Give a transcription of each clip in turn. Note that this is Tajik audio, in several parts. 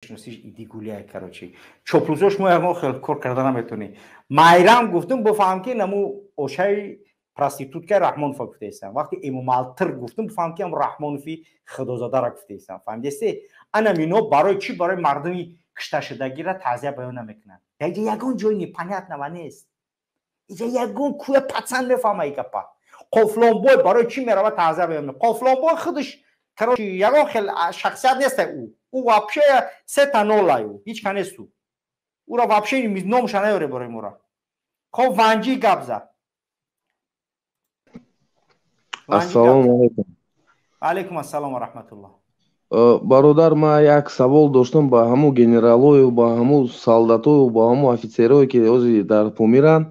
Мешиносиш, идигулия, короче. Чоплусош мо ягон хел кор карда наметонӣ. Майрам гуфтум, бифаҳм, ки наму ошаи проститутка Раҳмонова гуфтаистам. Вақти Эмомалтир гуфтум, бифаҳм, ки ам Раҳмонови худозадара гуфтаистам. Фаҳмидасте? Анам ино барои чӣ барои мардуми кушташудагиро таъзия баён намекунанд? Яҷа ягон ҷои непонятного нест. Иҷа ягон кӯя пацан мефаҳма и гапа. Қофлонбой барои чӣ мерава таъзия баён? Қофлонбой худаш, короче, ягон хел шахсият нест ӯ. Ӯ вообще сета нолай, ӯ ҳеч ка нест ӯ. Ӯро вообще номша наёре барои мора. Хоб, Ванҷӣ, гап зад. Ассалому алайкум. Алайкум ассалом ва раҳматуллоҳ. Бародар, ман як савол доштам ба ҳамун генералою, ба ҳамун солдатою, ба ҳамун офитсерое, ки ҳозир дар Помиранд.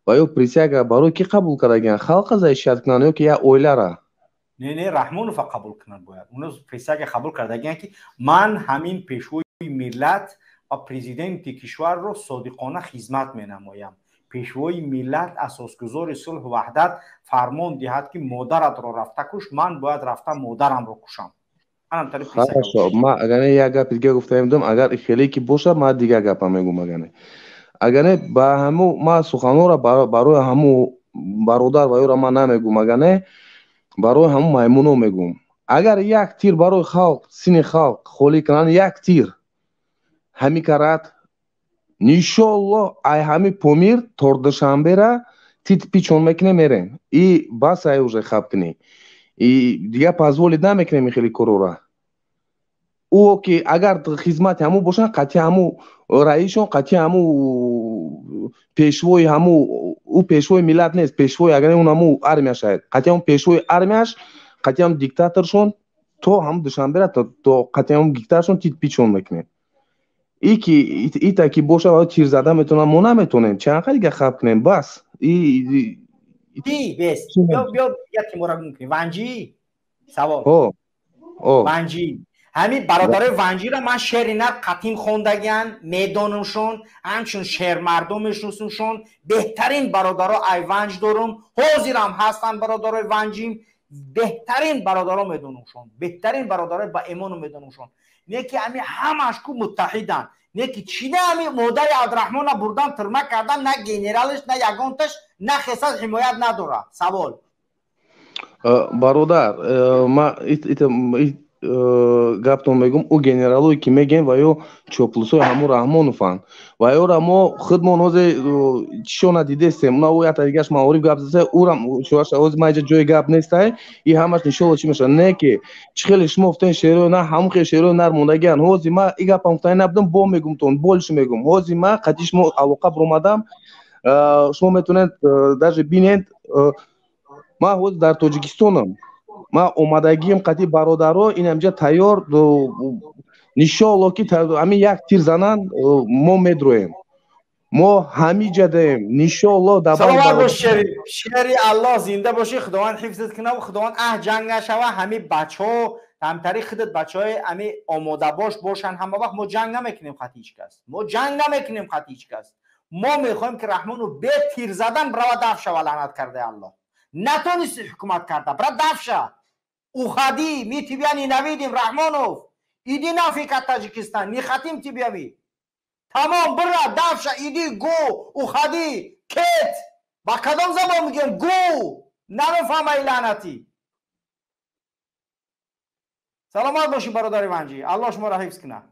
Ва ё присяга барои кӣ қабул кардагиан? Халқа защищать кунанд ё ки як оилара? Не, не, Раҳмонова қабул кунанд бояд. Уно присяга қабул кардагиан, ки ман ҳамин пешвои миллат ва президенти кишварро содиқона хизмат менамоям. Пешвои миллат, асосгузори сулҳу ваҳдат фармон диҳад, ки модаратро рафта куш, ман бояд рафта модарамро кушам. Хорошо, ма агар як гапи дига гуфта будам, агар хеле ки бошад, ма дигар гапа мегум. Агар не, ба ҳаму ма суханҳоро барои ҳаму бародар ва ёра ман намегум, агар не, барои ҳаму маймуно мегум. Агар як тир барои халқ, сини халқ холӣ кунанд, як тир ҳами карат, иншоаллоҳ, ай ҳами Помир то Душанбера тит пичон мекунем, мерем. И бас, ай уже хаб кунӣ и дигар позволить намекунем ин хели корора. Ӯ ки агар хизмати ҳаму бошанд, қатъи ҳаму раисшон, қатъи ҳаму пешвои ҳаму, ӯ пешвои миллат нест, пешвои агар он ҳаму армия шавад, қатъи ҳаму пешвои армияш, қатъи ҳаму диктаторшон то ҳаму Душанбера, то қатъи ҳаму диктаторшон тит пичон мекунем. И ки ита ки боша, тир зада метавонам, мо наметонем. Чанд қа дига хаб кунем? Бас. Бес, биё, як тимора гум кунем. Ванҷӣ, савол. Ванҷӣ, ҳамин бародарои Ванҷиро ман шеъри нар қатим хондагиан, медонамшон, ҳамчун шермардон мешиносумшон. Беҳтарин бародаро ай Ванҷ дорум, ҳозирам ҳастанд бародарои Ванҷим. Беҳтарин бародаро медонумшон, беҳтарин бародарои ба эмону медонумшон. Не ки ҳами ҳамаш ку муттаҳиданд, не ки чида ҳами модари Абдураҳмона бурдан, тирма кардан, на генералаш, на ягонташ, на хесат ҳимоят надорад. Савол. Бародар, ма гаптон мегум. Ӯ генералое ки мегем, ва ё чоплусои ҳамун Раҳмонованд, ва ёра мо худмон ҳозе чишона дидестем. Уна ӯ ята дигаш маориф гап зада, ӯрам ҳози ма иҷа ҷои гап нестай. И ҳамаш иншолло чӣ мешавад. Не ки чӣ хеле шумо гуфтен, шерои нар, ҳамун хел шерои нар мондагиан. Ҳози ма и гапам гуфтани набудам, бо мегумтон, больше мегум. Ҳози ма қатъи шумо алоқа биромадам, шумо метавонед даже бинед, ман ҳозир дар Тоҷикистонам, ман омадагием қатъи бародаро инамҷа тайёр. Иншоалло, ки ҳамин як тир зананд, мо медроем, мо ҳамиҷа даем, иншоалло. Саломат бош, шери шери Аллоҳ, зинда бошӣ, Худованд ҳифзат кунав, Худованд аҳ ҷанг нашава. Ҳами бачаҳо ҳамтари худат бачаҳои ами омодабош бошанд ҳама вақт. Мо ҷанг намекунем қатъи ҳеҷ кас, мо ҷанг намекунем қатъи ҳеҷ кас. Мо мехоҳем, ки Раҳмону бе тир задан брава, даф шава. Лаънат кардаи Аллоҳ, натонисти ҳукумат карда, бра, даф ша. Уходи, мы тебя ненавидим, Рахмонов, иди нафиг от Таджикистан, не хотим тебя мы. Тамом, бира, дафша, иди, го, уходи, кет. Ба кадом забон мегӯем го? Намефаҳмаи, лаънатӣ. Саломат бошӣ, бародари Ванҷӣ, Аллоҳ шуморо ҳифз кунад.